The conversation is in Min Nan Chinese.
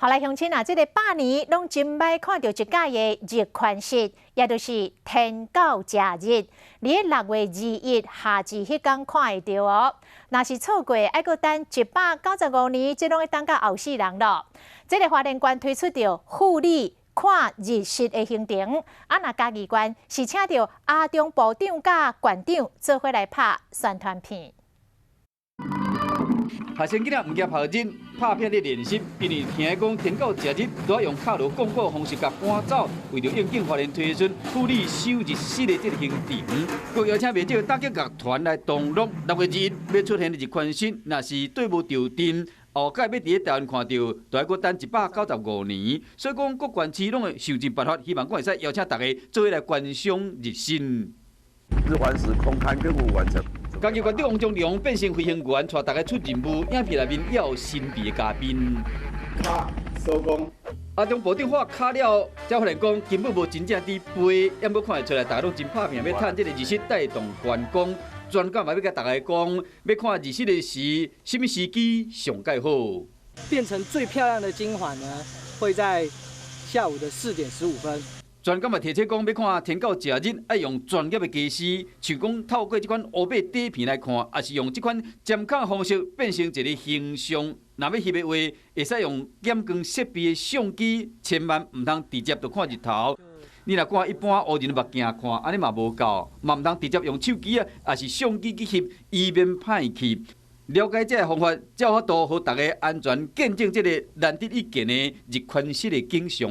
好來，鄉親啊，這个百年攏真䆀看著一擺的日環食，也就是天狗食日，佇咧6月21夏至彼工看會著哦。若是錯過，愛閣等195年，這攏愛等到後世人咯。這个花蓮縣推出著富里看日食的行程，啊，若嘉義縣是請著阿中部長佮縣長做伙來拍宣傳片。學生囡仔毋驚曝日，拍片咧練習，因為聽講天狗食日都愛用敲鑼廣告方式共趕走。為著應景，花蓮推出富里賞日食的這个行程，閣邀請袂少打擊樂團來同樂。6月21欲出現的日環食，若是對無著陣，後擺欲佇咧台灣看著，都愛閣等195年。所以講各縣市攏會想盡辦法，希望講會使邀請大家做伙來觀賞日食。日環食空勘任務完成。嘉義縣長王忠良變身飛行員，帶大家出任務。影片內面也有神秘的嘉賓。卡收工。阿中部長喊卡了，才發現講根本無真正佇飛，猶閣看會出來，大家攏真拍拼，欲趁這个日食帶動觀光。專家嘛欲共大家講，欲看日食的時，啥物時機上蓋好。變成最漂亮的金環呢，會在下午的4點15分。專家嘛提醒講，欲看天狗食日，愛用專業的技師，像講透過這款烏白底片來看，抑是用這款針孔方式變成一个形象。若欲翕的話，會使用減光設備的相機，千萬毋通直接就看日頭。你若掛一般烏人目鏡看，按呢嘛無夠，嘛毋通直接用手機啊，抑是相機去翕，以免歹去。了解這个方法，才有法度予大家安全見證這个難得一見的日環食的景象。